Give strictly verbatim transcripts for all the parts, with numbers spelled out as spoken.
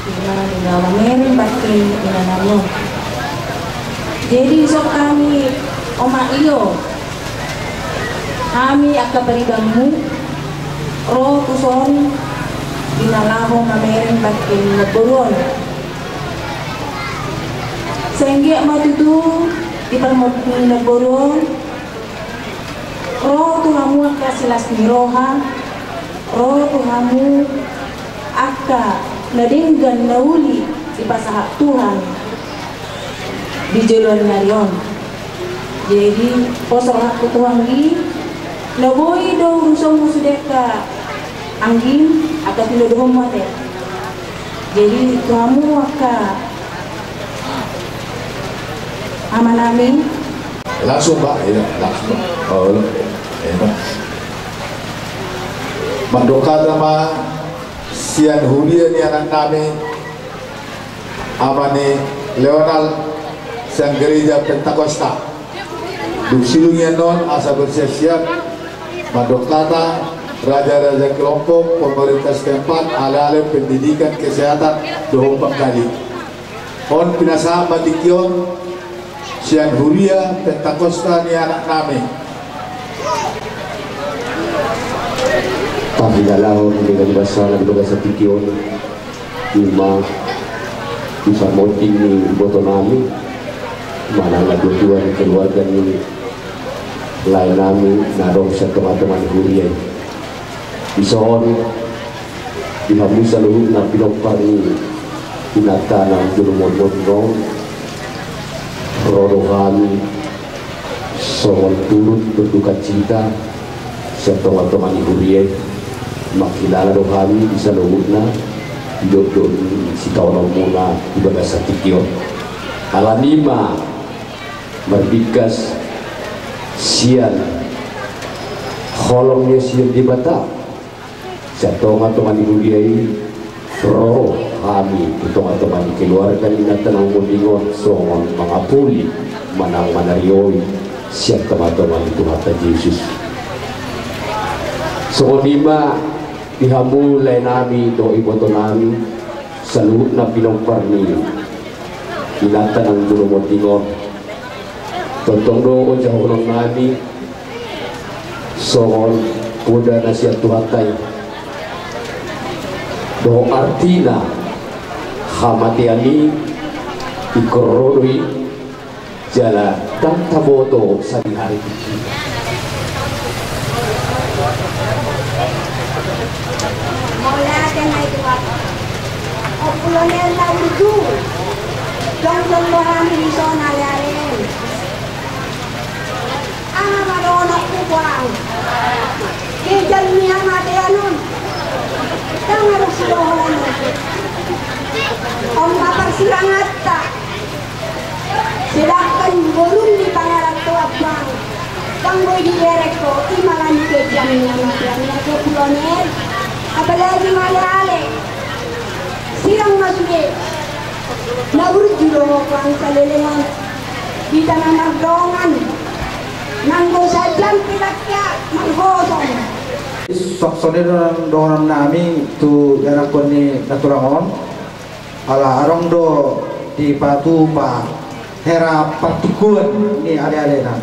Ima na laho mamereng bangke ni inanami on. Jadi dison hami, Oma Io, hami angka paribanmu, ro tuson di na laho mamereng bangke ni namboru on. Sai anggiat ma tutu di parmonding ni namboru on ro tu hamu angka silas ni roha, ro tu hamu angka na denggan na uli dipasahat Tuhan di joloan ni ari on. Jadi pos rohangku tu hamu i, na boi do urusonmu sude angka anggim, angka tinodohonmu ate. Jadi tu hamu angka amanami. Langsung, Pak, iya, langsung, Pak. Oh, iya, Pak. Mandok hata ma sian huria ni anaknami, Ama ni Leonard, sian Gereja Pentakosta. Dung sidung i annon asa bersiap-siap mandok hata raja-raja kelompok, pemerintah setempat, ale-ale pendidikan, kesehatan dohot pangkali. On pinasahat ma tingki on sian huria Pentakosta ni anaknami. Tapi dalam dengan bahasa na di bagasan tingki on, ima di parmonding ni ibotonami manang na dua-dua ni keluarga ni laenami na adong sian tonga-tonga ni huria i. Dison di hamu saluhutna pinompar ni inanta na jolo monding on, ro do hami songon turut berdukacita sian tonga-tonga ni huria i. Mangkilala do hami di saluhutna di dokdok ni sitaononmuna di bagasan tingki on. Alani i ma marbingkas sian holong ni sian Debata sian tonga-tonga ni huria i, ro hami tu tonga-tonga ni keluarga ni inanta na jolo monding on songon mangapuli manang manarioi sian tonga-tonga ni Tuhanta Jesus. Songon i ma di hamu laenami dohot ibotonami saluhutna pinompar ni inanta na jolo monding on. Tongtong do ojahonon nami songon poda na sian Tuhanta i dohot artina hamatean i, ingkon ro do i jala ndang taboto sadihari tingki. Mauliate ma i Tuhan. Ompu Lonel na burju, jongjong do hami dison ale-ale. Aha ma dohononku, Puang? Gejar ni hamatean on, ndang adong sidohonon. On ma parsiranganta. Sedangkan boru ni pangarantoan, Puang, ndang boi dibereng Ho, ima na nikejar ni hamatean i, Ompu Lonel. Apalagi ma ale-ale. Sirang ma sude. Na burju do ho, Puang, saleleng on. Hita na mardongan, nanggo sajam pe dang hea manghosong. Songon i do dohonon nami tu ianakhon ni natorang on. Ala adong do dipatupa hera partingkuan ni ale-alena.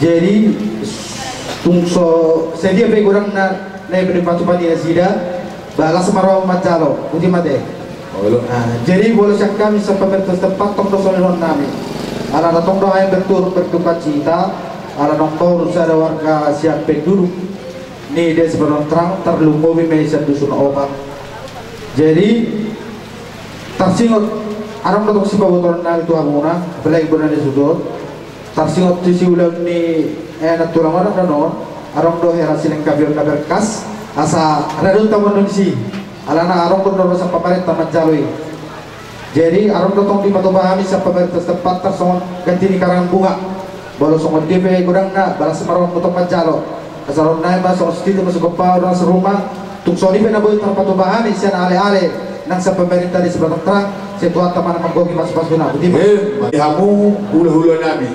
Jadi tung so sadia pe godangna na dipatupa ni nasida, ba las ma roha manjalo, boti ma ate. Jadi molo sian hami sian pemerintah setempat, tong do songon i dohonon nami. Ala na tong do hami berturut berdukacita ala naung torus sada warga sian penduduk ni desa Padang Terang, tarlumobi ma i sian dusun opat. Jadi tarsingot, adong do tong sipabotoon nami tu hamuna, apalagi bona ni sude on. Tarsingot tu siulaon ni, eh, natorang on, adong do hera silengkapion na berkas, asa rade do tamuan disi. Alana adong do na ro sian pamarenta manjalo i. Jadi adong do tong dipatupa hami sian pamarenta setempat tarsongon ganti ni karangan bunga. Molo songon dia pe godangna, ba las ma rohamu tong manjalo. Asa dohonon nami ma songon sititi ma songon pahu na seruma. Tung songon i pe na boi tarpatupa hami sian ale-ale nang sian pamarenta desa Padang Terang, sai Tuhanta ma na manggohi pasupasuna. Boti ma. Di hamu hulahula nami,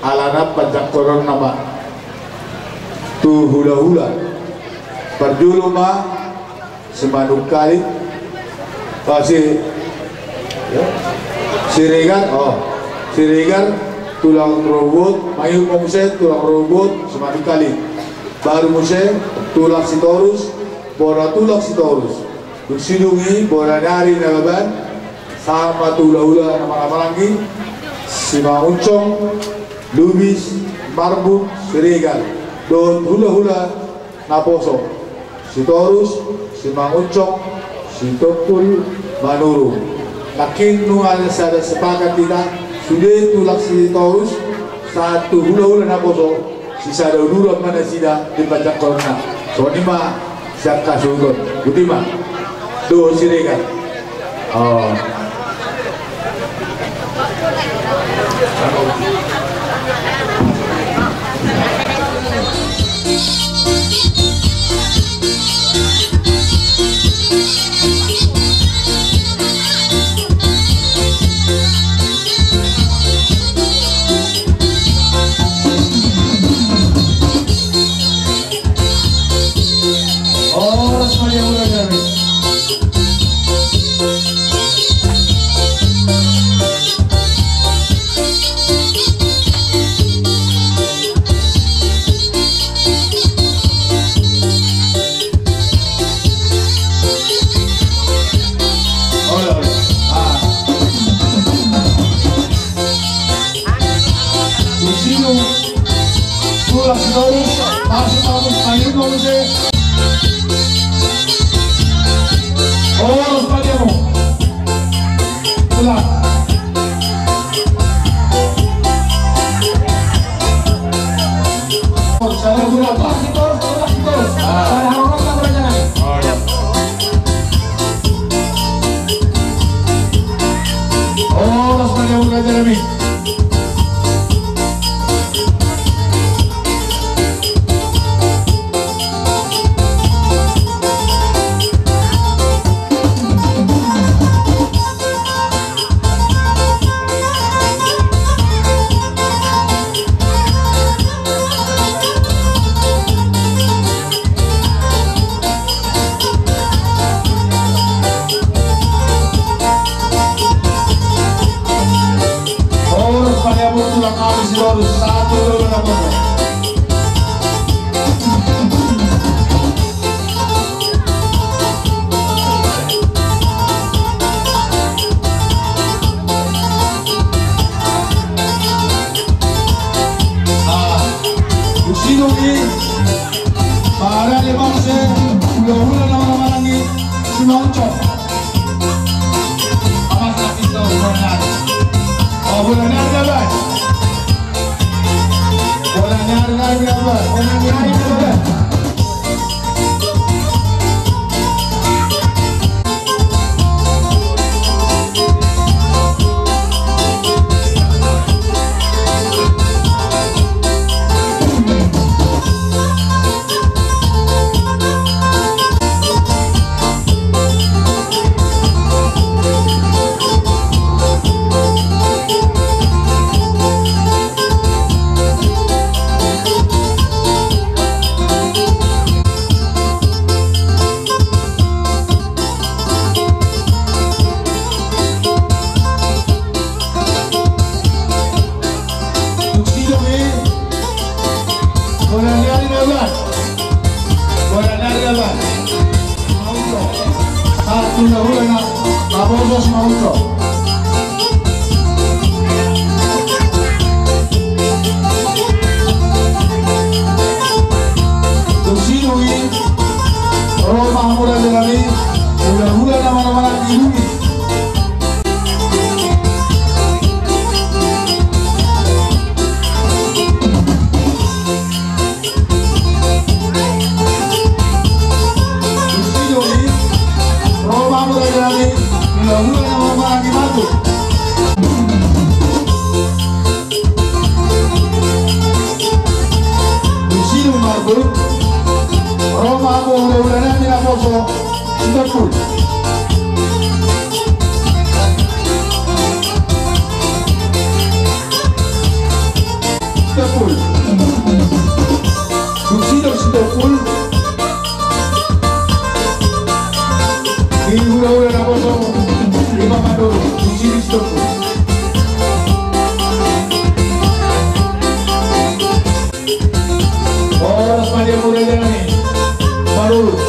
alana panjangkononna ma tu hulahula. Parjolo ma simanungkalit Ah, si, ya. Siregar, oh. Siregar, tulang rorobot, mangihut ma muse, tulang rorobot, Simanungkalit. Baru muse, tulang Sitorus, bona tulang Sitorus. Dung sidung i, bona ni ari Nababan, sahat ma tu hulahula na marhahamaranggi, Simangunsong, Lubis, Marbun, Siregar, dohot hulahula naposo, Sitorus, Simangunsong, Sitompul, Manurung. Nangkin nunga sada sepakat hita, sude tulang Sitorus, sahat tu hulahula naposo, sisada uduran ma nasida di panjangkonna. Songon i ma sian hasuhuton. Boti ma. Dohot Siregar. Oh. Horas ma di hamu raja nami. Olo, olo. Ah. Di sini. Tulang Sitorus, masuk, masuk, mangihut ma muse. Horas ma di hamu. Tulang. Sada tulang, tulang Sitorus, tulang Sitorus. Ah. Sada harorat ma raja nami. Oh, iya. Horas ma di hamu raja nami. Horas ma di hamu tulang nami Sitorus, sada tulang na poso. Ah, dung sidung i. Parade ma muse, hulahula na marhahamaranggi, Simangunsong. Amas na pinto, bona ni ari. Oh, bona ni ari, bona ni ari. Bona ni ari, bona ni ari, bona ni ari. Dung sidung i. Bona ni ari na ba. Bona ni ari na ba. Sahat tu hulahula na, naposo Simangunsong. Dung sidung i. Ro ma hamu raja nami. Hulahula na marhahamaranggi. Dung sidung i, ro ma hamu raja nami, hulahula na marhahamaranggi Marbun. Dung sidung Marbun, ro ma hamu hulahula nami naposo, Sitompul. Sitompul. Dung sidung Sitompul. Di hulahula naposo. Horas ma di hamu raja nami, maruru.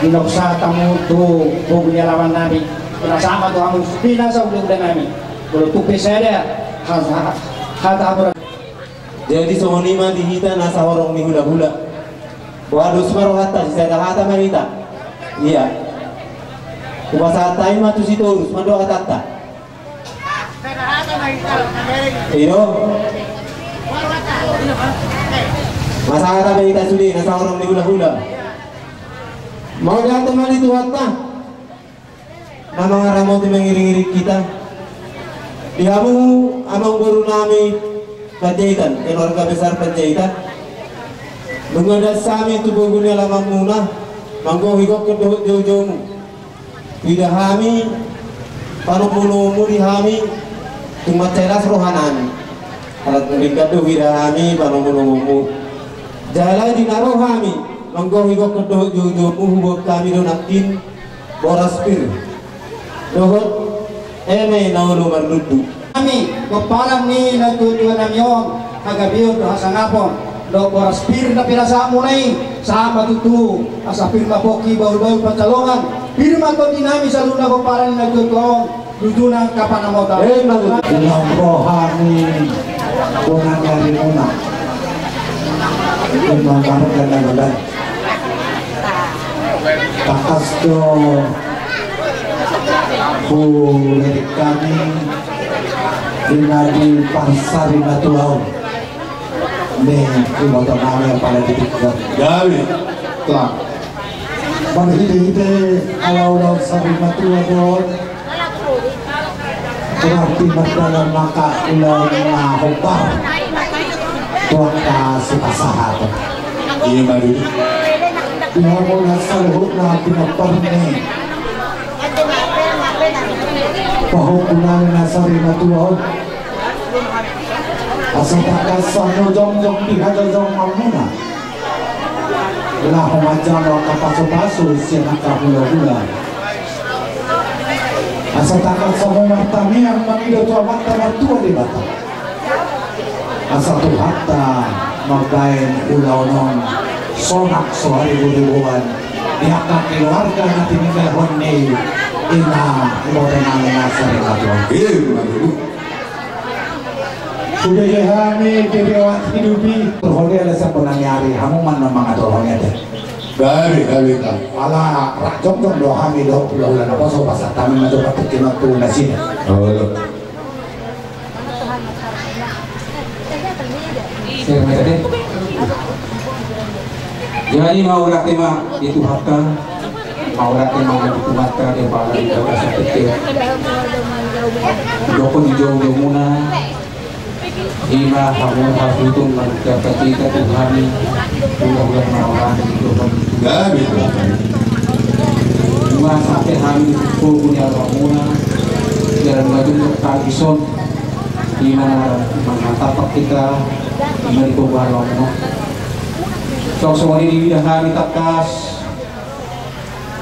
Di na husahatamu tu pogu ni alaman nami, di na sama tu hamu, di na sa uda-uda nami. Molo tung pe sada hata, hata hamu. Jadi songon i ma di hita na sahorong ni hulahula. Boha dos ma rohanta, sisada hata ma hita. Ia, hupasahat hami ma tu Sitorus, mandok hatanta. I do. Masa hata ma hita sude na sahorong ni hulahula. Mauliate ma di Tuhanta na mangaramoti, mangiring-iring hita. Di hamu amangboru nami Panjaitan, keluarga besar Panjaitan. Nunga das hami tu pogu ni alamanmuna, manggohi gokhon dohot joujoumu. Huida hami panomunomu di hami, tung mansai las roha nami. Ala tung denggan do huida hami panomunomu. Jala di na ro hami manggohi gokhon dohot joujoumu, huboan hami do nangkin boras pir dohot eme na olo marlundu. Hami pomparan ni natuatua nami on, hagabeon do hasangapon dohot boras pir na pinasahatmuna i, sahat ma tutu, asa pir ma pongki bahulbahul pansalongan. Pir ma tondi nami saluhutna pomparan ni natuatua on, lujuna angka panamota. Emma tutu. Ulang roha ni bona ni arimuna. Ima marga na badan. Tangkas do hulirik hami di na di parsarimatua on. Ni iboto nami apala di tingkat. Gabe. Telah. Marhitehite ala ulaon sarimatua do on. Berarti mardalan ma ulaon na hombar tu angka sipasahaton. Ima tutu. Di hamu na saluhutna pinompar ni pahompu nami na sarimatua on. Asa tangkas hamu jongjong di hajongjongmuna. Laho manjalo angka pasupasu sian angka hulahula. Asa tangkas hamu martangiang mangido tu Amanta Martua Debata. Asa Tuhanta mambahen ulaon on sonang so hariboriboan di angka keluarga na tininggalhon ni ina iboto nami na sarimatua on. Ima tutu. Hubege hami di lewat hidup i. Torhon i ala sian bona ni ari, hamu ma na mangatorhon i ate. Gabe, gabe ta. Ala rap jongjong do hami dohot hulahula naposo, pasahat hami ma jo partingkian tu nasida. Olo. Jadi mauliate ma di Tuhanta. Mauliate ma di Tuhanta di apala di bagasan tingki. Dohot di joujoumuna. Ima hamu hasuhuton marhitehite tu hami. Hulahula na marhaha di dohot. Ima sampe hami tu pogu ni alamanmuna. Jala nunga jumpa hami dison. Ima na mangantar hita. Ima di pogu ni alamanmuna. Songon i di hami tangkas.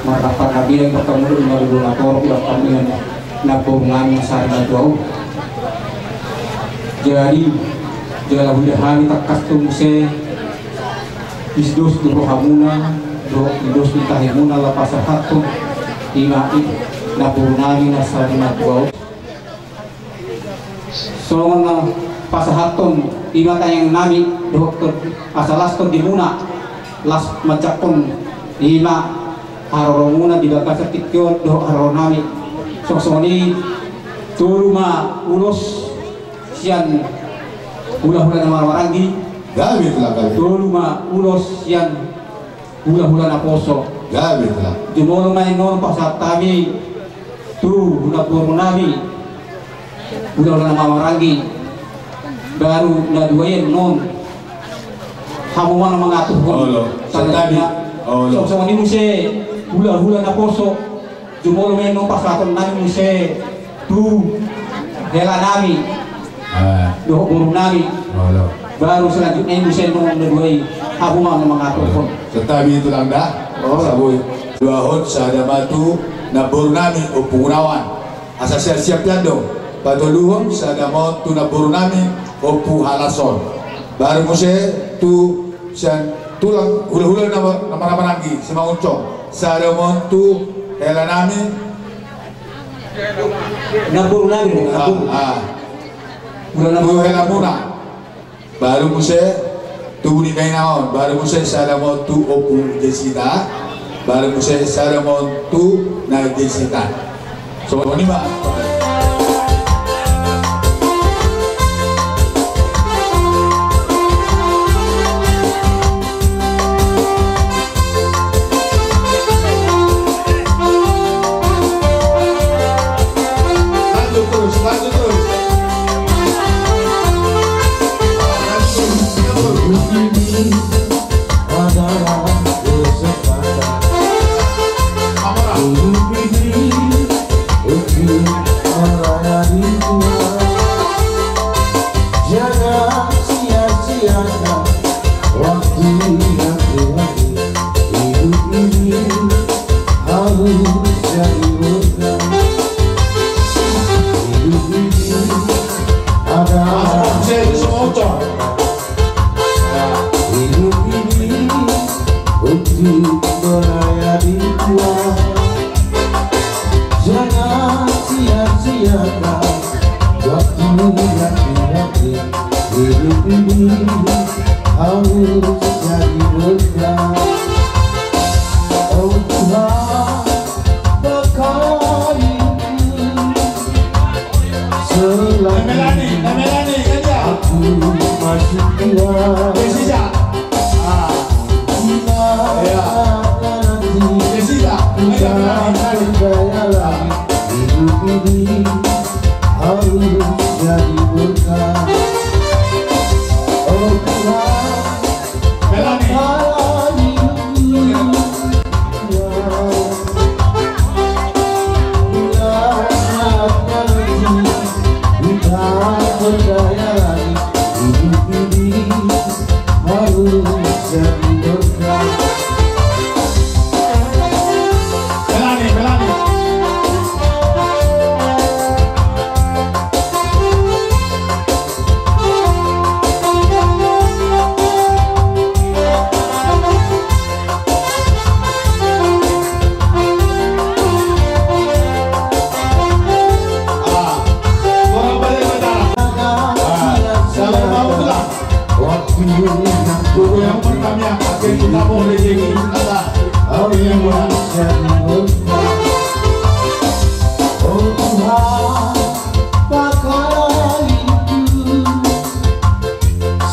Marhata na bilang bertemu dengan dulu na torop udah kami na boru nami na sarimatua on. Jadi jala huida hami tangkas tu muse. Pir dos di rohamuna dohot pir dos di tahimuna laho pasahathon ima i na boru nami na sarimatua on. Songon na pasahathon ima tangiang nami dohot asa las tondimuna, las manjangkon ima haroromuna di bagasan tingki on dohot haroro nami. Songon i tolu ma ulos sian hulahula na marhahamaranggi. Tolu ma ulos sian hulahula naposo. Jumolo ma i annon pasahat hami tu hulahula boru nami, hulahula na marhahamaranggi. Baru na dua i annon hamu ma na mangaturhon. Songon i muse hulahula naposo. Jumolo ma i, pasahaton nami muse tu hela nami. Ah. Dohot boru nami. Olo. Baru selanjutnya i muse nunga na dua i hamu ma na mangaturhon. Santabi tulang da. Oh. Saboi. Duahon sada ma tu namboru nami Ompu Gunawan. Asa siap-siap hian do. Patoluhon sada ma tu namboru nami Ompu Halason. Baru muse tu sian tulang hulahula na, na marhahamaranggi Simangunsong. Sada ma tu hela nami. Namboru nami, ah, namboru. Ah. Hula nami. Tu hela muna. Baru muse tu ni dainang on. Baru muse sada ma tu Ompu Jesita. Baru muse sada ma tu na Jesita. Songon i ma. Lanjut terus, lanjut terus. Lanjut terus. Adalah kesempatan hidup ini untuk melayani Tuhan. Jangan sia-siakan waktu yang telah hidup ini harus jadi berkat. Hidup ini adalah kesempatan. Hidup ini untuk melayani Tuhan. Jangan sia-siakan waktu yang diambil. Hidup ini harus jadi berkat. Oh Tuhan, berkati selagi aku masih kuat. Di masa nanti ku tak berdaya lagi. Hidup ini harus jadi berkat. Oh Tuhan, berkati hidupku. Di masa nanti ku tak berdaya lagi. Hidup ini harus jadi berkat. Berani, berani.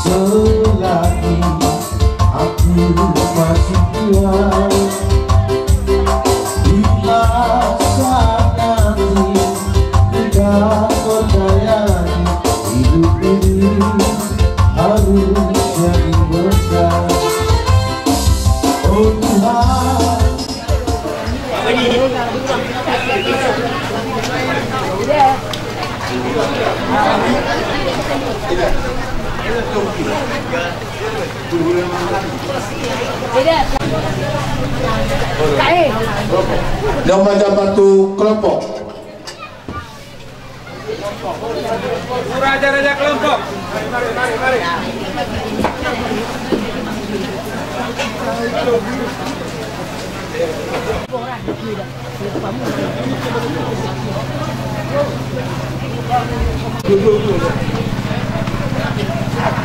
Selagi aku masih kuat, di masa nanti ku tak berdaya lagi. Hidup ini harus jadi berkat. Oh Tuhan, domba-domba tu kelompok. Raja-raja kelompok.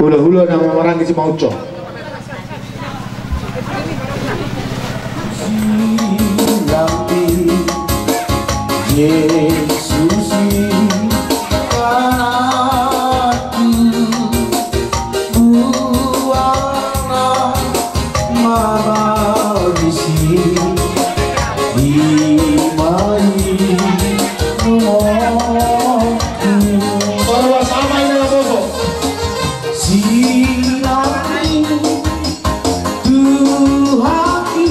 Hulahula na marhahamaranggi Simangunsong. Sinambi tu hami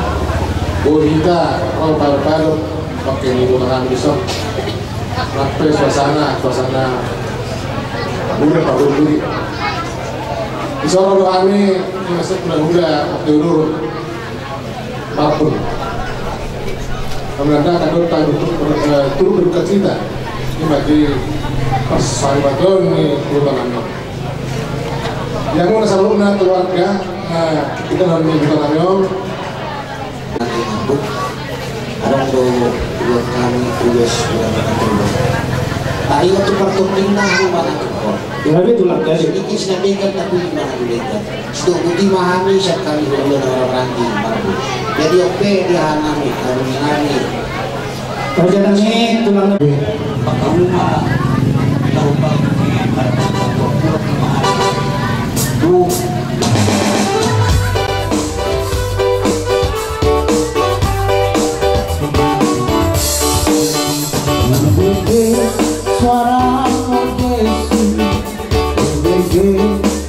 Boi hita ro paepadok pake ni dongan nami dison. Nang pe suasana, suasana udah pabulbuli. Dison ro do hami, masuk na udah waktu dulu. Apapun. Kami anda akan datang untuk, eh, turut berduka cita. Ini bagi pas hari bagian ni keluarga kami. Yang mana saluhutna keluarga, eh, kita dalam keluarga kami. Adong do ulos hami, ulos ulos. Tadi waktu partokinna hami mana tukor. Jadi kisna dekat tapi di mana dekat. Sudah bukti mahami siap kami dulu orang ranting baru. Jadi oke dia nami kami nami. Raja nami tulang nami. Pakaruma. Tahu pak. Tuh. Suara Yesus.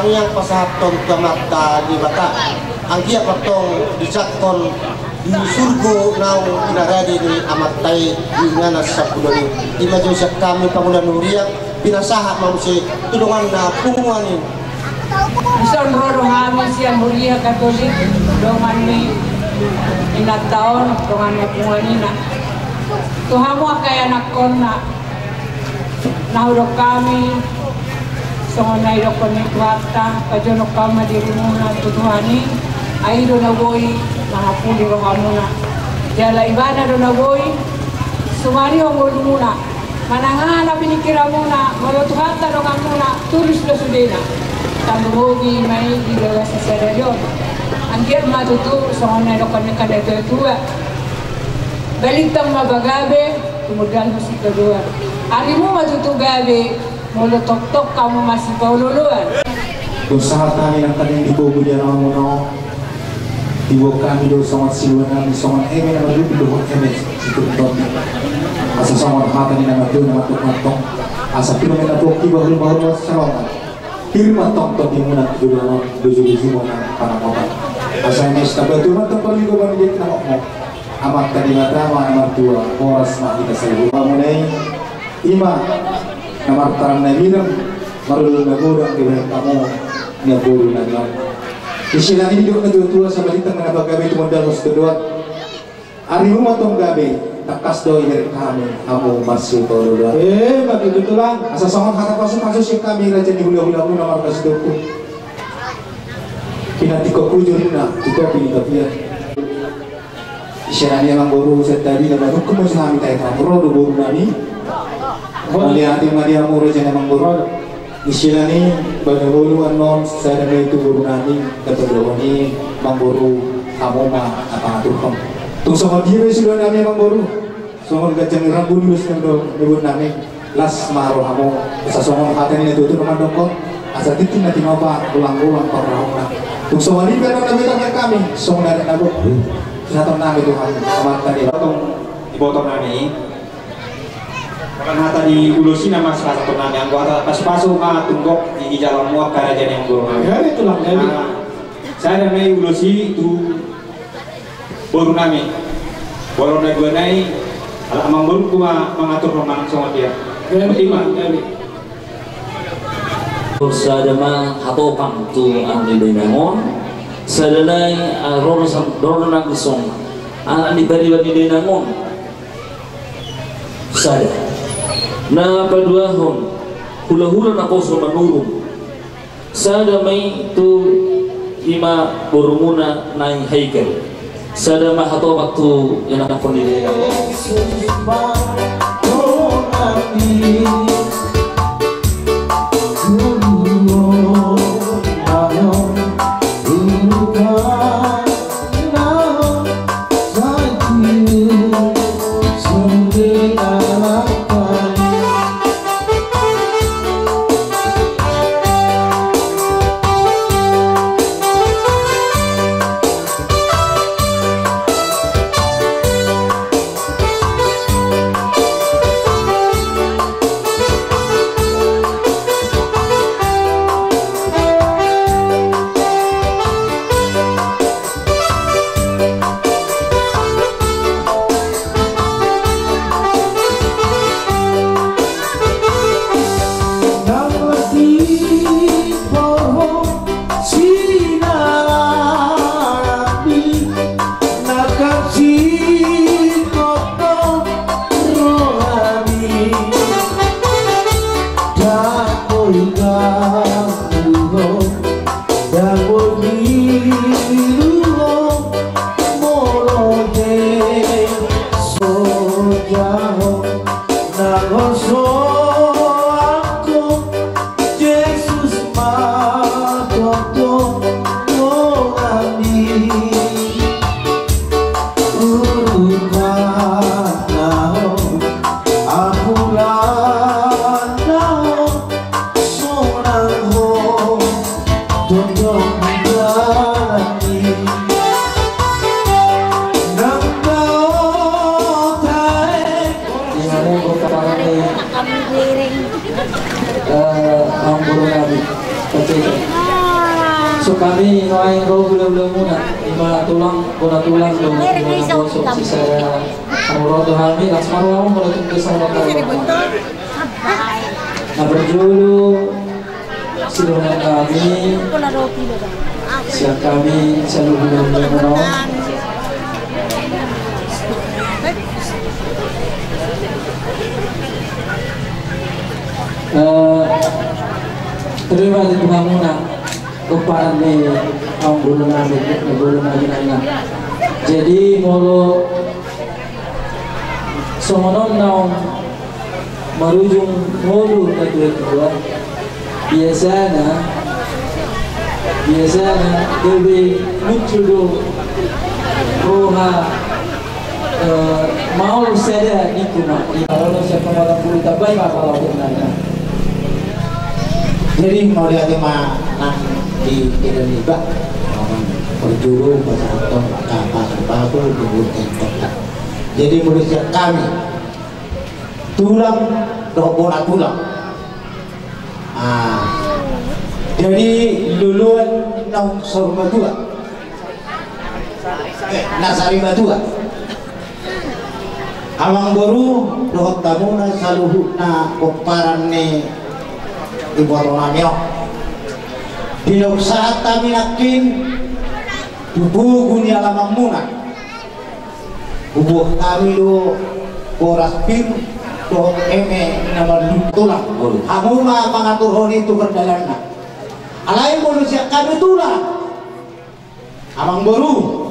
Tangiang pasahathon tu Amanta Debata, anggiat ma antong dijangkon di surgo naung pinarade ni Amanta i di inganan sampulu on i. I ma jolo sian hami pangula ni huria, pinasahat ma muse tu donganna punguan i. Dison ro do hami sian huria Katolik, dongan ni inanta on, donganna punguan ina. Tu hamu angka ianakhonna, na hudok hami, songon na didokkon ni Tuhanta, pajonok hamu ma dirimuna tu Tuhan i, ai i do na boi mangapuli rohamuna. Jala Ibana do na boi sumarihon ngolumuna. Manang aha na piningkiranmuna, molo Tuhanta donganmuna, tulus do sudena. Tarlumobi ma i di bagasan sadari on. Anggiat ma tutu songon na didokkon ni angka na tua-tua. Balintang ma pagabe, tumundalhon sitadoan. Arimu ma tutu gabe, molo tongtong hamu masipaolo-oloan. Dung sahat hami nangkaning dibogu di alaman on, diboan hami do songon siluan nami, songon eme na marlupin dohot eme situtu. Asa songon hata ni na martua na mantong-mantong, asa pinomen na pongki bahul-bahul salongan. Pir ma antong tondimuna tu joloan on, loju-lojumuna pangamotan. Asa eme sitamba tu mantong parlinggoman di na mokmok. Amanta Debata ma na martua, horas ma hita sai huhut. Hamu na i, i ma na martaran na mirang, marlolo na godang dibahen hamu nian boru nami on. Di siala ni didok na tua-tua, sai balintang ma na pagabe, tumundalhon sitadoan. Arimu ma antong gabe, tangkas do ibereng hami hamu masipaolo-oloan. E, bagi betulan. Asa songon hata pasu-pasu sian hami raja ni hula-hulamuna marga Sitompul. Pinantikhon hujur na tu topi ni tapian. Di siala ni i amangboru, sadari na manungkun muse hami tahe, ro do boru nami. Mauliate ma di hamu raja ni amangboru. Di siala ni i, bahen hamu annon sada ma i tu boru nami, dapot do hamu i amangboru, hamu ma na pangaturhon. Tung songon dia ma i sude nami amangboru. Songon ganjang ni rambu ni ulos na niboan nami, las ma rohamu, asa songon hata ni na tua-tua na mandokkon, asa tingki na tinopa, golang-golang parrohaonna. Tung songon i pe annon na binoto hami, songon adat na boi. Sahat nami tu hamu, amanta ni. Antong diboto nami. Bahkan hata ni ulos i na ma sahat nami, anggo hata pasu-pasu ma tung gok di jalanmu angka raja ni amangboru nami. Jadi tulang jadi. Nah, sada ma i ulos i tu boru nami. Boru na dua nai, ala amangboru ma mangaturhon manang songon dia. Jadi, ima. Jadi. Sada ma hatopang tu anak ni dainang on. Sada nai, ah, ro do san, ro do nangkin songon anak ni pariban ni dainang on. Sada. Na paduahon, hula-hula naposo Manurung. Sada ma i tu ima borumuna nai Haikel. Sada ma hatopang tu ianakhon ni dainang. Inganan ko parani. Eh, amangboru nami. Pacete. Hami nuaeng ro hulahula muna, ima tulang, bona tulang dohot bona bosok, sisada hamu ro tu hami, las ma roha muna tu desa. Na parjolo, sidohonon hami sian hami saluhut hulahula muna. Eh, terima kasih hamuna. Pomparan ni amangboru nami, amangboru nami na. Jadi molo songon on naung marujung ngolu natuatua, biasana, biasana gabe muncul do roha, eh, maol sada ningku ma. Di molo siap pemotong bulu tabai ma pala. Jadi mauliate ma nang di Ida Liba. Parjolo pasahaton kapal kapal tu. Jadi molo sian hami tulang dohot bona tulang. Ah, jadi luluan naung saur matua. Eh, na sari matua. Amangboru dohot hamuna saluhutna pomparan ni iboto nami on. Di naung sahat hami nangkin tu pogu ni alamanmuna, huboan hami do boras pir dohot eme na marluntulang. Hamu ma mangaturhon i tu pardalanna. Alai molo sian hami tulang, amangboru,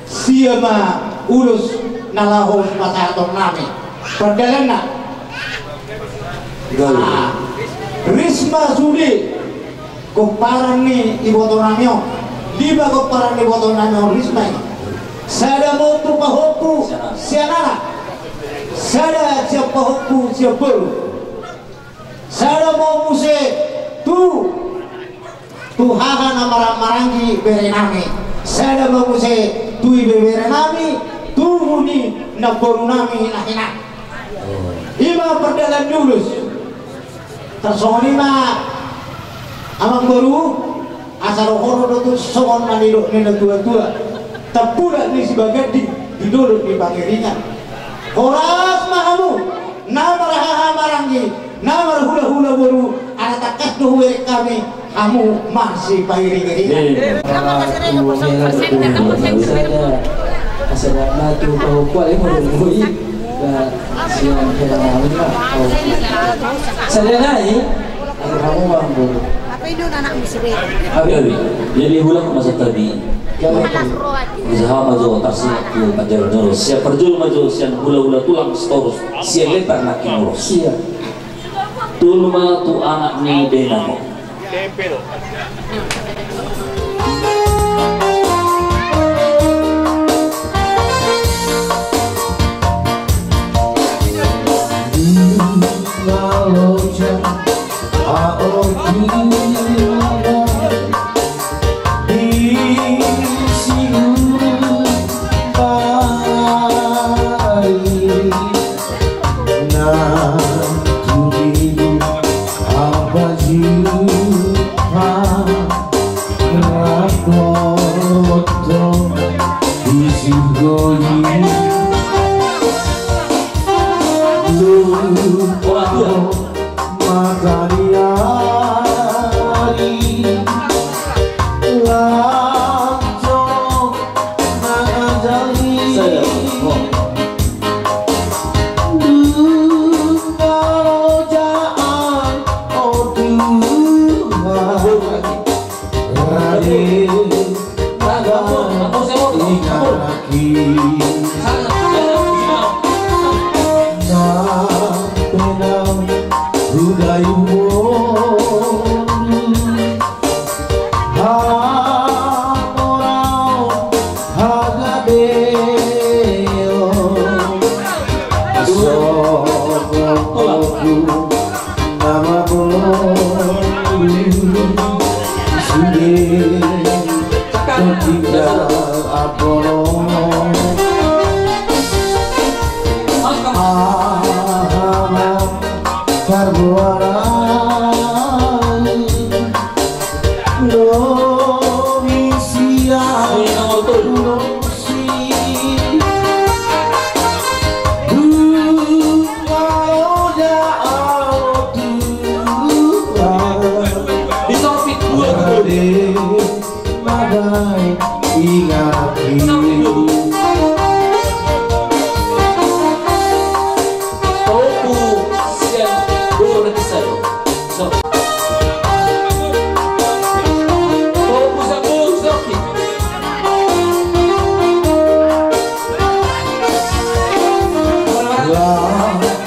sia ma ulos na laho pasahaton nami pardalanna. Ah, ris ma sude pomparan ni iboto nami on. Liba pomparan ni iboto nami on, ris ma i. Sada ma tu pahompu sian anak, sada sian pahompu sian boru, sada ma muse tu tu haha na marhahamaranggi bere nami, sada ma muse tu ibebere nami, tubu ni namboru nami na hinan. Ima pardalan ni ulos. Tarsongon i ma amangboru, asa dohonon do tu songon na nidok ni natuatua: Tampudak ni Sibaganding di dolok ni Pangiringan. Horas ma hamu na marhahamaranggi, na marhulahula boru, ala tangkas do hubereng hami hamu masipairingiringan. Asa dapot tu pahompu, alai molo boi, ba sian hela nami ma. Sada nai, asa hamu ma boru. Apa ini anakmu sih? Jadi hulang masa tadi. Usaha ma jo tarsingot tu panjalo ni ulos. Sian parjolo ma jo sian hulahula tulang Sitorus, sian lepar nangkin ulos. Iya. Tolu ma tu anak ni dainang on.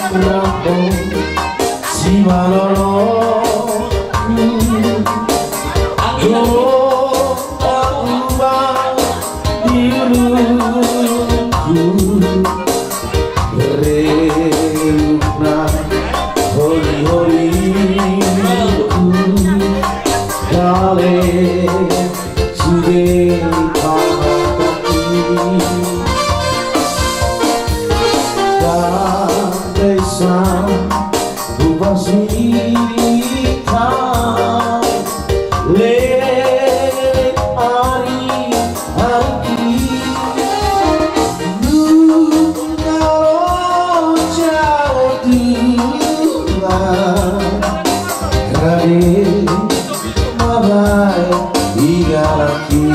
Rambu simalolo. Anggo tauba di uluku, reupna holi-holiku, gale sude pamatangki. Dang desa hupas hita, le ari-ari i, nunga ro jala tua, rade mabaen igalangki.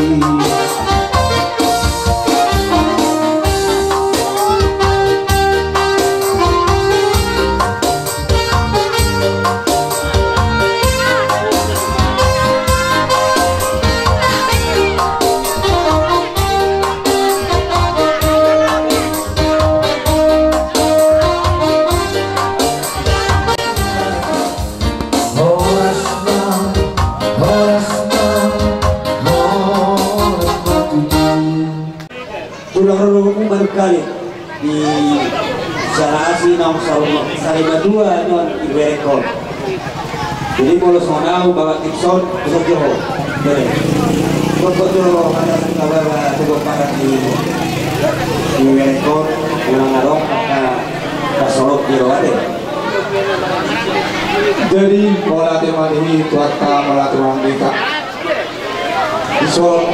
Horas ma, horas ma, horas ma tutu. Tulang ro dohot umbahen kali di sana asi naung sarimatua nion di Werekon. Jadi molo songon au bawa tipson, bisa jo ho. Jadi, kok kok jo ada sangka bawa tubuh parak di, di Werekon, memang adong, maka kasolok di roade. Jadi, mauliate ma di Tuhanta, mauliate ma di hita. Dison,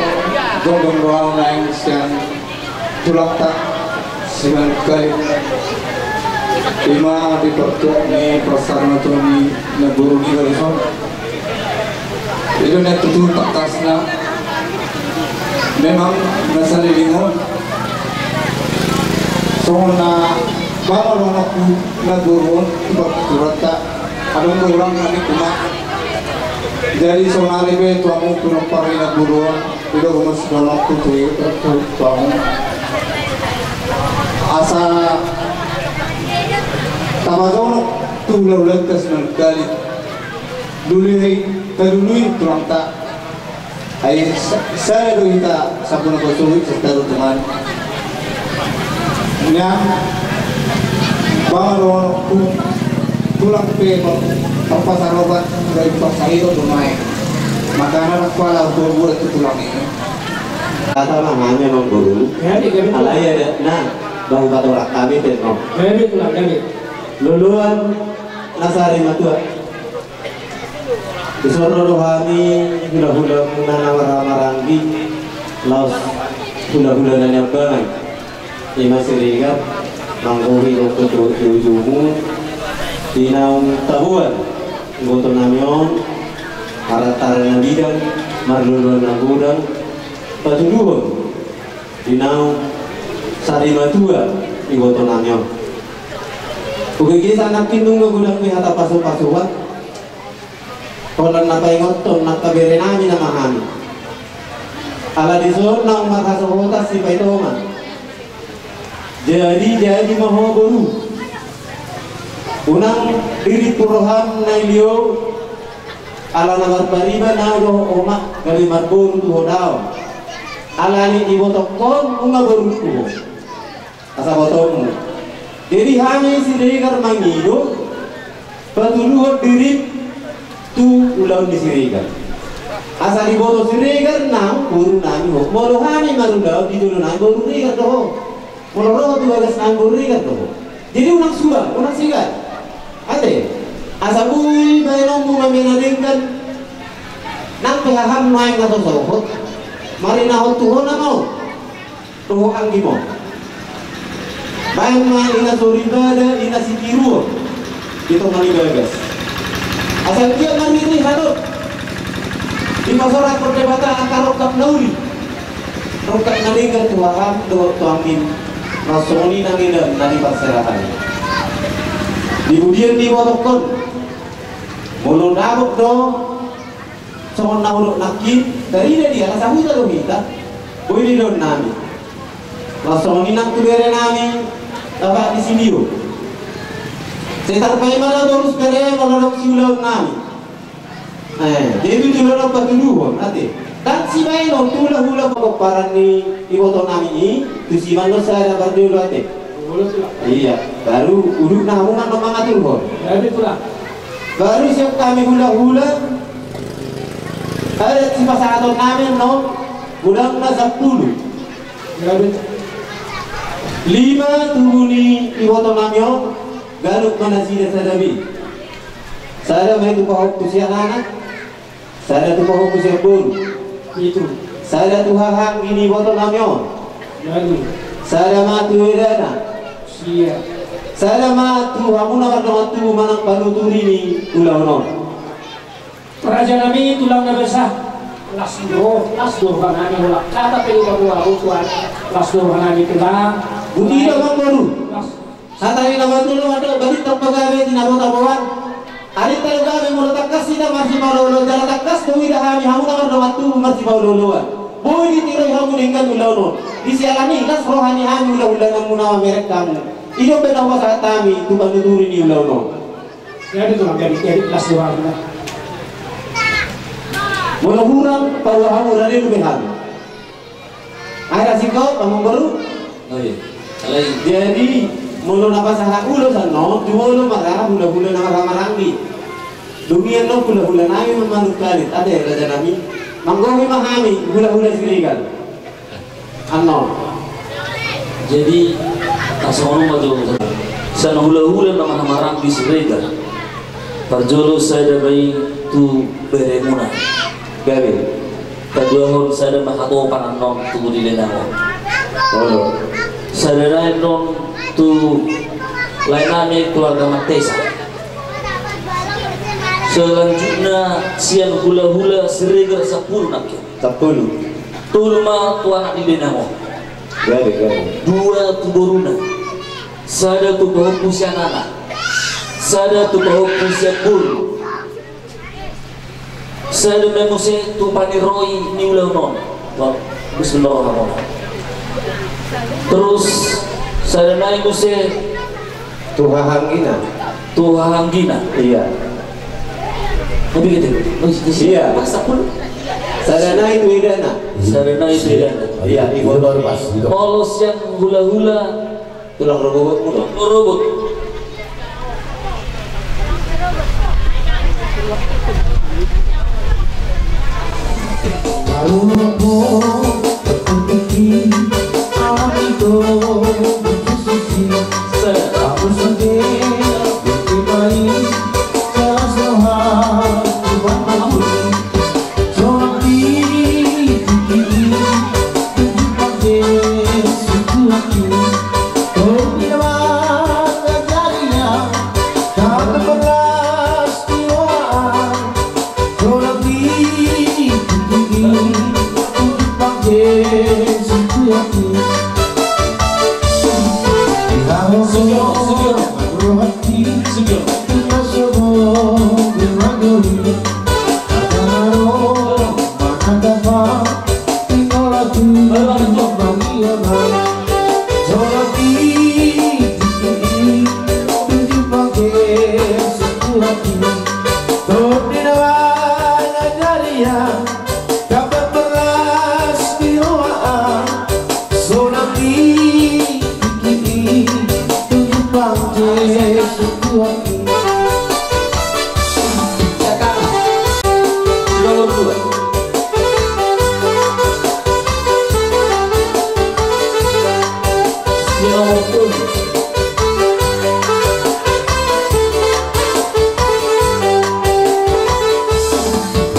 jongjong do au naeng sian tulangta, sian kali. Ima di partuat ni parsarimatua ni namboru niba dison. I do na tutu tangkasna. Memang na saleleng on. Songon na bahen dohononku namboru on, tu partuatta. Adong do hurang na ningku ma. Jadi saonari pe tu hamu pinompar ni namboru on, i do gomos dohononku tu, tu, tu hamu. Asa tapajonok tu hulahulanta simanungkalit. Lului, talului tulangta. Ai sa-, sada do hita sampulu na pasohit sataru teman. Nian, bahen dohononku, tulang pe ma-, marpasarotan, dari pasahiton do maen. Makana ndang pola hubuat tu tulang i. Kata ma hami amangboru. Jadi, jadi. Alai ada, na, bahu patorang hami pe, no. Jadi, tulang, jadi. Loloan na sarimatua. Dison ro do hami hulahula muna na marhahamaranggi, laos hulahula na niambangan. Ima Siregar, manggohi dohot tu, tu ujumu, di naung taboan iboto nami on, harantaran na bidang, marloloan na godang, patuduhon di naung sarimatua iboto nami on. Hubege sanangkin nunga godang be hata pasupasuan. Holan na paingothon angka bere nami nama hami. Ala dison naung marhasohotan sipaitongan. Jadi, jadi ma ho boru. Unang dirimpu roham na i liou. Ala na marpariban ahu dohot omak gabe marboru tu ho daong. Alani ibotongkon nunga borungku ho. Asa botomu. Jadi hami Siregar mangido patuduhon dirim tu ulaon ni Siregar. Asa diboto Siregar nang boru nami ho. Molo hami marulaon di jolo nami boru Regar do ho. Molo ro tu bagas nami boru Regar do ho. Jadi unang suang, unang segan. Ate, asa boi baenonmu mamena denggan. Nang pe haham nuaeng na so sohot. Marinahon tu ho nama on. Dohot anggim on. Baen ma ina soripada, ina sitiruon. Di tonga ni bagas. Asa dia mariri hanot. Dipasorathon Debata angka rongkap na uli. Rongkap na denggan tu haham dohot tu anggim. Na songon i nang ida na di parserahan. Di pudian ni ibotongkon. Molo dapot do. Songon na hudok nangkin, tarida dia, na sahuta do hita, boi didok nami. Laos songon i nang tu bere nami, Bapak di Silio. Setar paima na torus bere molo adong siulaon nami. Eh, jadi tu hula na patuduhon, ate. Ndang sibaenon tu hula-hula pomparan ni iboto nami i, tusi ma annon sada parjolo, ate. Iya, baru udutna hamu ma annon mangaturhon. Baru siap hami hula-hula. Adat sipasahaton nami annon, godangna sampulu. Lima tubu ni iboto nami on, ganup ma nasida sada be. Sada ma i tu pahompu sian anak, sada tu pahompu sian boru. Pitu. Sada tu hahaanggi ni iboto nami on. Walu. Sada ma tu edana. Sia. Sada ma tu hamu na mardongan tubu manang panuturi ni ulaon on. Raja nami, tulang na basa. Las do, las do roha nami, holan hata pe dipaboa ho tuan. Las do roha nami tulang. Boti do, amangboru. Las. Hata ni na mandok, mandok balintang pagabe di na bota boan. Arinta do gabe molo tangkas hita marsipaolo-oloan, jala tangkas do huida hami hamu na mardongan tubu marsipaolo-oloan. Boi ditiroi hamu denggan ulaon on. Di siala ni i las roha ni hami hula-hula na muna mamereng hamu. I do umbahen na hupasahat hami tu panuturi ni ulaon on. Jadi tulang, jadi, jadi las roha nami. Molo hurang paboa hamu, rade do be hami. Ai rasiko, amangboru. Oh iya. Alai. Jadi molo na pasahat ulos annon, jumolo ma ra hula-hula na marhahamaranggi. Dung i annon hula-hula nami ma manungkalit, ate raja nami. Manggohi ma hami hula-hula Siregar. Annon. Jadi, na songon on ma jolo. Sian hula-hula na marhahamaranggi Siregar. Parjolo sada ma i tu beremuna. Gabe. Paduahon sada ma hatopan annon tu di lenang on. Olo. Sada nai annon tu lae nami keluarga Matesa. Selanjutna sian hula-hula Siregar sampulu nangkin. Sampulu. Tolu ma tu anak ni lenang on. Gabe, gabe. Dua tu boruna. Sada tu pahompu sian anak. Sada tu pahompu sian boru. Sada ma i muse tu paniroi ni ulaon on. Wah, bus benar orang on. Terus sada ma i muse tu hahaanggina. Tu hahaanggina. Iya. Tapi gitu. Oh, iya. Pas aku. Sada nai tu edana. Sada nai tu edana. Iya, itu baru pas. Molo sian hula-hula. Tulang rorobot muna. Rorobot.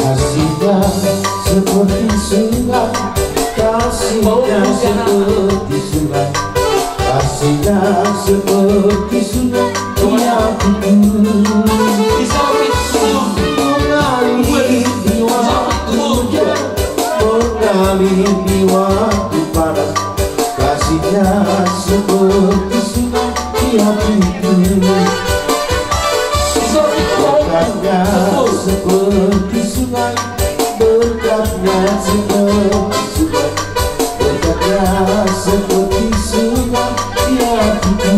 Kasihnya seperti sungai, kasihnya seperti sungai, kasihnya seperti sungai di hatiku. Mengalir di waktu hujan, mengalir di waktu panas, kasihnya seperti sungai di hatiku. Dekatnya seperti sungai, berkatnya seperti sungai, berkatnya seperti sungai di hatiku.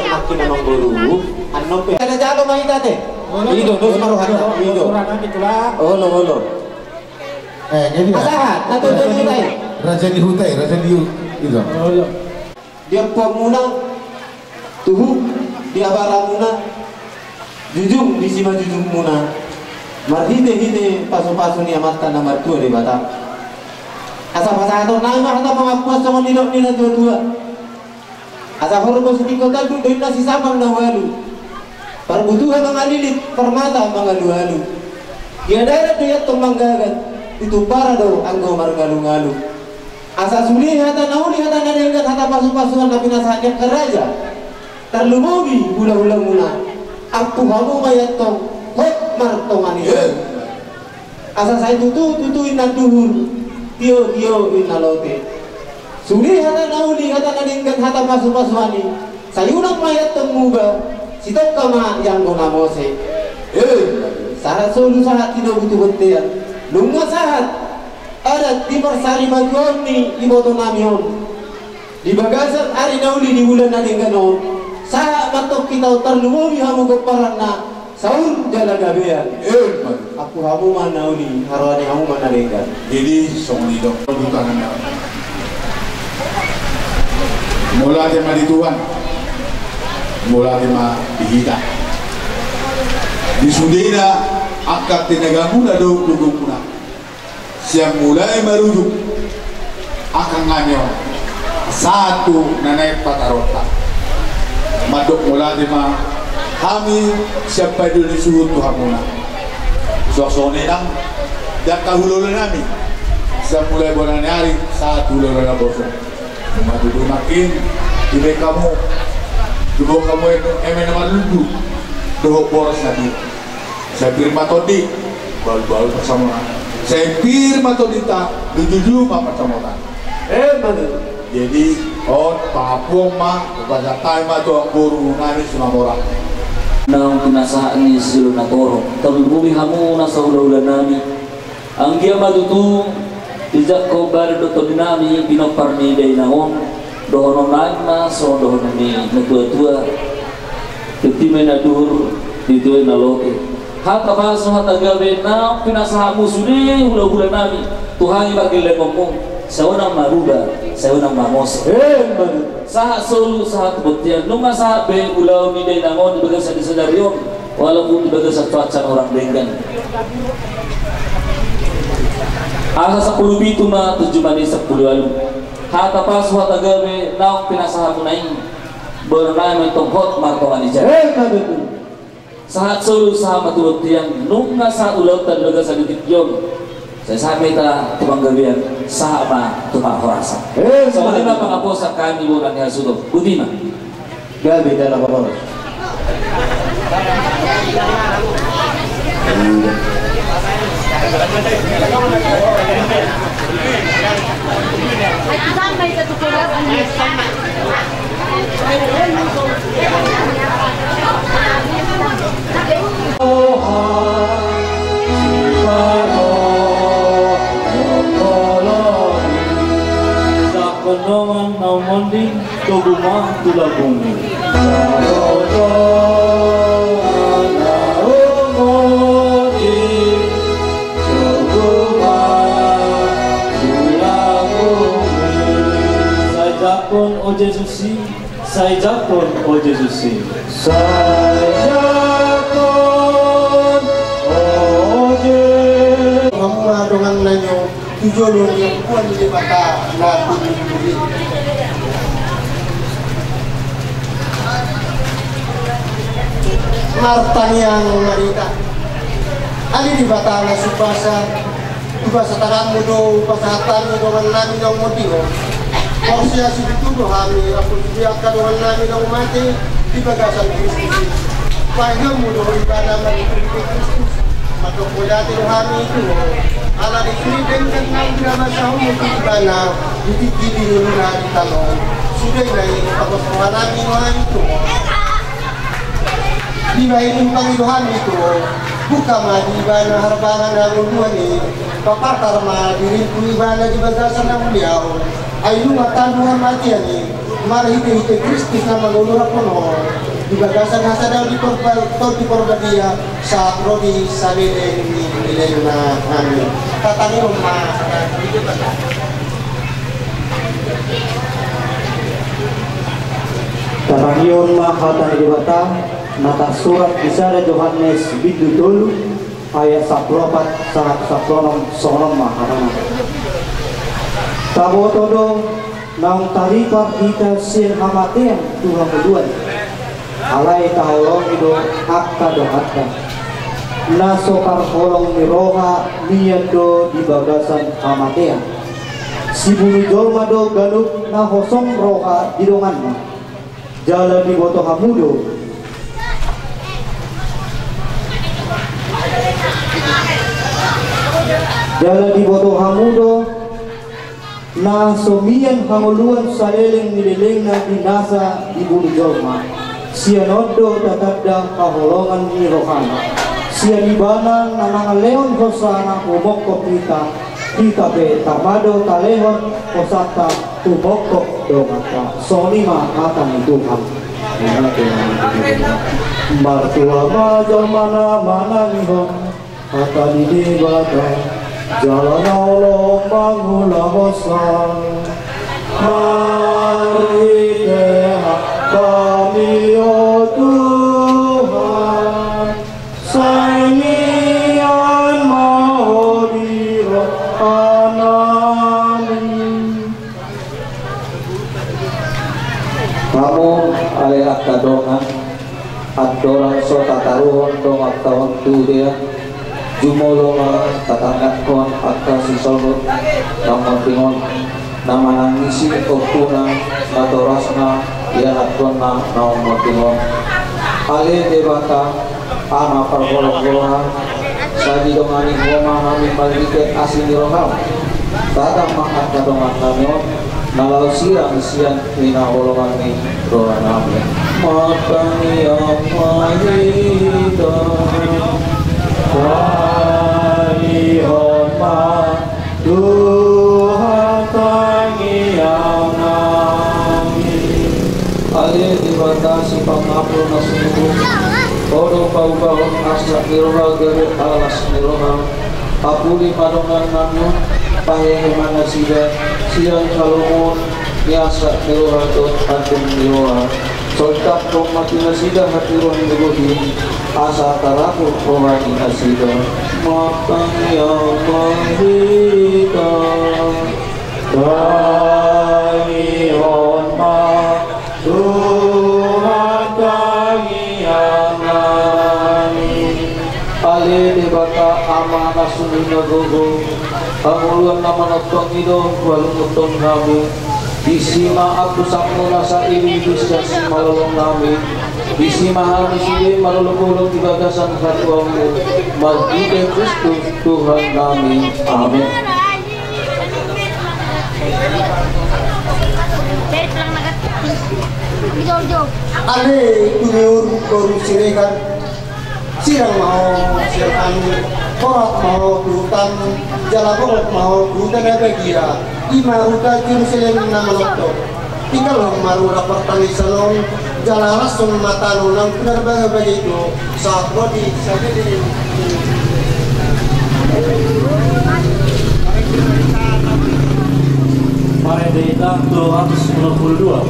Makin amang boru, annon pe. Ada jalo ma hita te. Olo, olo. Ido, dos ma rohanta, olo, olo, ido. Olo, olo. Eh, jadi ya. Pasahat, na tutu hita i. Raja ni huta i, raja ni hu-, ido. Olo. Di ampuanmuna, tuhu, di abaramuna, jujung, di simanjujungmuna. Marhite-hite pasu-pasu ni Amanta na martua Debata. Asa pasahaton nami ma hata pangampuan songon nidok ni natuatua. Asa horbo sitingko tanduk do inna sisambang na ualu. Parbutuha mangalilit, parmata mangalualu. Ia darat do i antong manggagat, di tumpara do anggo marngalungalu. Asa sude hata na uli, hata na denggan, hata pasupasuan na pinasahat ni angka raja. Tarlumobi hulahulamuna. Ampu hamu ma i antong hot martonga ni jolo. Asa sai tutu, tutu inna duhur, tio, tio inna lote. Sude hata na uli, hata na denggan, hata pasupasuan i, sai unang ma i antong muba, sitongka ma i anggo na mose. Eh, sahat solu sahat tinogu tu bontean, nunga sahat adat di parsarimatuaon ni iboto nami on. Di bagasan ari na uli di bulan na denggan on, sahat ma antong hita on, tarlumobi hamu gomparanna, saur jala gabean. Eh, ma. Ampu hamu ma na uli, haroani hamu ma na denggan. Jadi, songon i do. Mauliate ma di Tuhan. Mauliate ma di hita. Di sudena angka tenagamuna dohot gogomuna. Sian mulai marujung angka nami on sahat tu na naeng pataronta. Mandok mauliate ma hami sian paido ni suhut tu hamuna. Suang songon i nang di angka hulahula nami sian mulai bona ni ari sahat tu hulahula naposo. Nunga tutu nangkin dibahen hamu, dibahen hamu eme na marlundu dohot boras na tiu. Sai pir ma tondi, bahulbahul pansamotan. Sai pir ma tondinta, lujuluju ma pansamotan. Eh, betul. Jadi, on, pangampuon ma, pasahat hami ma tu amangboru nami Simamora. Naung pinasahat ni si Jolo Natorop, tarlumobi hamu nasa hulahula nami. Anggiat ma tutu dijangkon badan dohot tondi nami pinompar ni dainang on, dohonon nami ma songon dohonon ni natuatua. Tingki ma inna duhur, tingki ma inna lote. Hata pasu hata gabe naung pinasahatmu sude hulahula nami tu hami pangkilengonmu, sai unang ma muba, sai unang ma mose. Sahat solu sahat tu bontean, nunga sahat be ulaon ni dainang on di bagasan sadari on. Walaupun di bagasan cuaca na hurang denggan. Angka sampulu pitu ma tu jumadi sampulu ualu. Hata pasu hata gabe naung pinasahatmuna i, boanon nami ma antong hot martonga ni jolo. Eh, ma tutu. Sahat solu sahat ma tu bontean, nunga sahat ulaonta di bagasan tingki on. Sai sahat ma hita tu panggabean, sahat ma tu parhorasan. Eh, songon i ma pangaposan hami bona ni hasuhuton. Boti ma. Gabe jala horas. Dongan na umonding, togu ma tulangmu. Sai jangkon o Jesus i, sai jangkon o Jesus i. Sai jangkon o Jesus. Hamu ma dongan na nio tu jolo ni ampuan ni Debata na tuli-tuli. Martangiang ma hita. Ale Debata na sumbasa, tu basa tanganmu do hupasahat hami dongan nami na umonding on. Porsea situtu do hami, ampu sude angka dongan nami na mate di bagasan Kristus i. Paehenmu do ibana marhitehite Kristus. Mandok mauliate do hami tu Ho. Ala ni sude denggan naung binahen Ho tu ibana di tingki di ngoluna di tano on. Sude na i, panghophop nami ma i tu Ho. Dibahen i pangidoan i tu Ho. Buka ma di ibana harbangan na ngolu i. Papatar ma diringku ibana di bagasan na mulia on. Ai nunga tandung hamatean i. Marhite-hite Kristus na mangolu rap on di bagasan hasadaon ni Porba-, Tondi Porbadia, sahat ro di saleleng ni lelengna. Amin. Tatangihon ma. Tatangihon ma hata ni Debata, na tarsurat di sada Johannes bindu tolu, ayat sampulu opat sahat sampulu onom, songon on ma hatana. Taboto do, naung taripar hita sian hamatean tu hangoluan. Alai taholongi do angka donganta. Na so parholong ni roha mian do di bagasan hamatean. Sibunu jolma do ganup na hosong roha di donganna. Jala diboto hamu do. Jala diboto hamu do, na so mian hangoluan saleleng ni lelengna di nasa dibunu jolma. Sian on do tatanda haholongan ni rohana. Sian ibana na mangalehon hosana humongkop hita. Hita pe tama do talehon hosanta tu mongkok donganta. Songon i ma hata ni Tuhan. Martua ma jolma na manangihon hata ni Debata, jala na olo mangula hosa. Marhite hataMi, o Tuhan, sai mian ma Ho di rohanami. Hamu ale angka dongan, andorang so tataruhon donganta on tu dea, jumolo ma tatangiangkon angka sisolhot na monding on. Na manangisi ompuna, natorasna, ianakkonna naung monding on. Ale Debata, Ama parholong roha, sai didongani Ho ma hami marhite asi ni rohaM. Tatam ma angka dongannami on, na laho sirang sian hinaholongan ni rohanami. Martangiang ma hita. Tangianghon ma Tuhan tangiangnami. Ale Debata sipangapul na sumurung, Ho do paubahon arsak ni roha gabe alas ni roha. Apuli ma dongannami on, pahehe ma nasida sian halomoan ni arsak ni roha dohot andung ni roha. Sontak ma tu nasida hatiuron ni bohim, asa tarapul roha ni nasida. Martangiang ma hita. Tangianghon ma Tuhan tangiangnami. Ale Debata Ama na sumurung na gogo, hangoluan na manongtong i do huhalungunhon hami. Disi ma ampusangmu na sailuilu sian simalolongnami. Disi ma hami sude marolopolop di bagasan hatuaonmu, marhite Kristus Tuhannami. Amin. Ale tumeor boru Siregar, sirang ma ho sian hami, horas ma ho tu hutam, jala bongot ma ho tu huta na badia, i ma huta Jerusalem na manongtong. Tinggalhon ma rura partangisan on, jala lashon ma tano naung pinarbagabagi do sahat ro di saleleng. Marende hita tolu ratus onom pulu dua.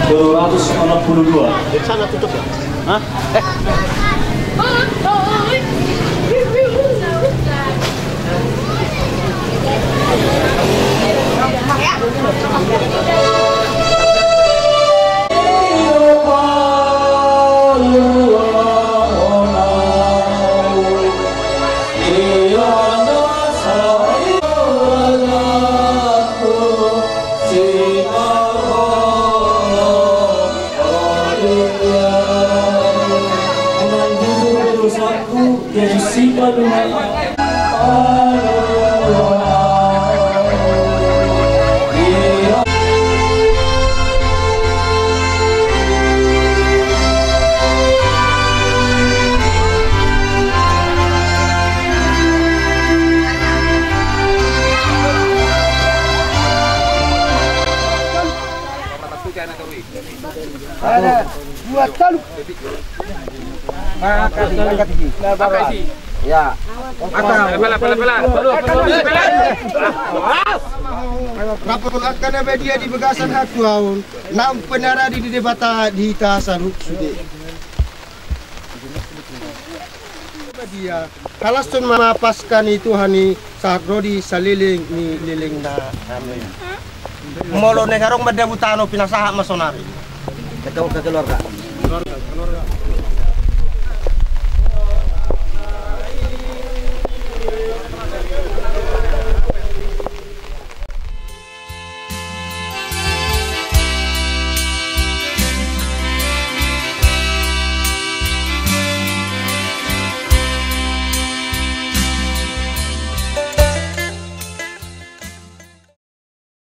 Tolu ratus onom pulu dua. Sana tutup ya. Hah? Eh. Ada dua talu. Angkat, angkat tinggi. Ya. Angkat. Pala, pala, pala. Rap ma angka na badia di bagasan hatuaon, naung pinarade ni Debata di hita saluhut sude. Badia, halashon ma Paska ni Tuhan i sahat ro di saleleng ni lelengna. Amin. Molo naeng adong mandabu tano pinasahat ma sonari. Ke, ke keluarga.